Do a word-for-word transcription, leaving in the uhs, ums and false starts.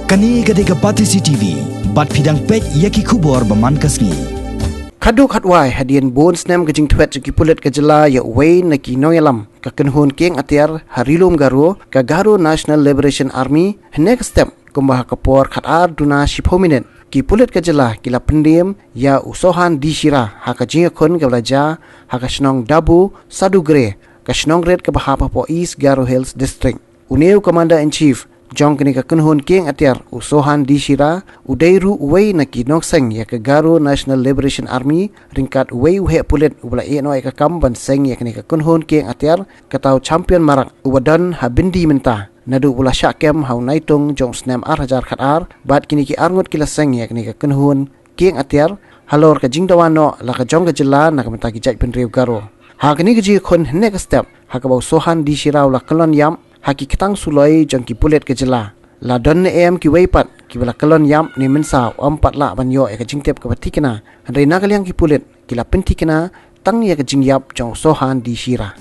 Kane ka dei ka Batesi T V, bad phi dang peit ïa ki khubor ba man ka sngi. Khadduh khadwai hadien bun snem ka jingthwet jong ki pulit ka jylla ïa uwei na ki nongïalam ka kynhun kieng atiar ha Ri Lum Garo, ka Garo National Liberation Army, hynne ka step kumba ha ka por khatar duna shiphew minit, ki pulit ka jylla ki la pyndem ïa u Sohan D Shira ha ka jingïakhun kaba la jia ha ka shnong Dabu Sadugre, ka shnong rit kaba hap hapoh East Garo Hills District. Une u Commander in Chief jong kane ka kynhun kieng atiar, u Sohan D Shira, u dei ruh uwei na ki nongseng ïa ka Garo National Liberation Army, ryngkat uwei u heh pulit uba la ïeh noh ïa ka kam ban seng ïa kane ka kynhun kieng atiar, kata u Champion Marak, uba don ha Bindi mynta, naduh ba u la shah kem ha u Naitung jong u snem ar hajar khatar, bad kine ki arngut ki la seng ïa kane ka kynhun kieng atiar halor ka jingdawa noh la ka jong ka jylla na ka bynta ki jaitbynriew Garo. Ha kane ka jingïakhun hynne ka step, ha kaba u Sohan D Shira u la kyllon ïap ha ki ktang suloi jong ki pulit ka jylla, la don ne em kiwei pat kiba la kyllon ïap ne mynsaw, ym pat lah ban ïoh ïa ka jingtip kaba thikna, hynrei na ka liang ki pulit ki la pynthikna tang ïa ka jingïap jong u Sohan D Shira.